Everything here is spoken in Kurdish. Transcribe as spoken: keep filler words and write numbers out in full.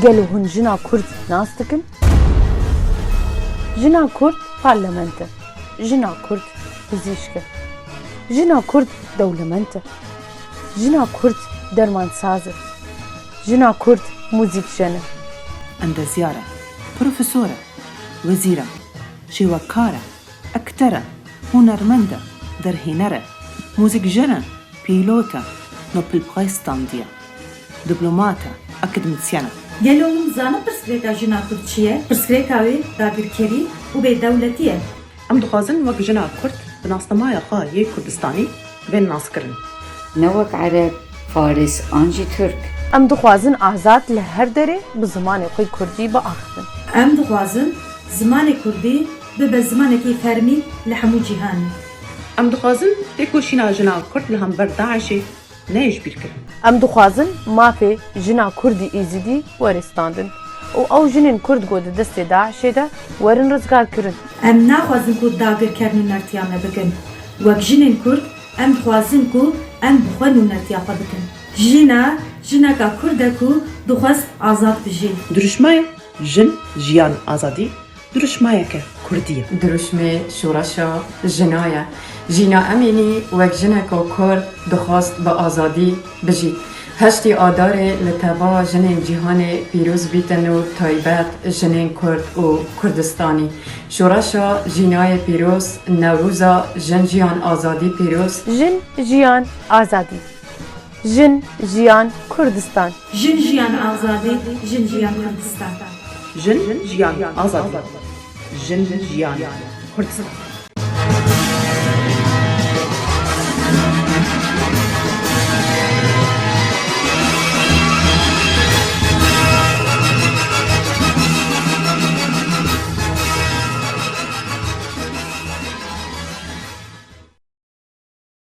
Gelo hûn jina Kurd nas dikin? Jina Kurd parlament e. Jina Kurd pizîşk e. Jina Kurd dewlemend e. Jina Kurd dermansaz e. Jina Kurd muzîkjen e. Endezyar e, profesor e, wezîr e, şêwekar e, ekter e, hunermend e, derhêner e, muzîkjen e, pîlot e, Nobelprîz standiye, diplomat e, akademîsyen e. Gelo hûn dizanin pirsgirêka jina Kurd çi ye? Pirsgirêka wê dagirkerî û bêdewletî ye. Em dixwazin wek jina Kurd bi nasnameya xwe yê Kurdistanî bên naskirin. Ne wek Ereb, Faris an jî Tirk. Em dixwazin azad li her derê bi zimanê xwe Kurdî biaxivin. Em dixwazin zimanê Kurdî bibe zimanekî fermî li hemû cîhanê. Em dixwazin têkoşîna jina Kurd li hember DAIŞê neyê ji bîr kirin. Em dixwazin mafê jina Kurdî Êzidî were standin û ew jinên Kurd ku di destê DAIŞê de werin rizgarkirin. Em naxwazin ku dagirker nûnertiya me bikin. Wek jinên Kurd, em dixwazin ku em bi xwe nûnertiya xwe bikin. Jina, jineka Kurd e ku dixwest azad bijî. Dirûşmaya Jin, Jiyan, Azadî dirûşmayeke Kurdî ye. Dirûşmê şoreşa jina ye. Jîna Emînî wek jineka Kurd dixwest bi azadî bijî. Heştê Adarê li teva jinên cîhanê pîroz bîtin û taybet jinên Kurd û Kurdistanî. Şoreşa Jînayê pîroz, Newroza Jin Jiyan Azadî pîroz. Jin, jiyan, azadî. Jin, jiyan, Kurdistan. Jin, jiyan, azadî. Jin, jiyan, Kurdistan. Jin, jiyan, azadî. Jin, jiyan, Kurdistan.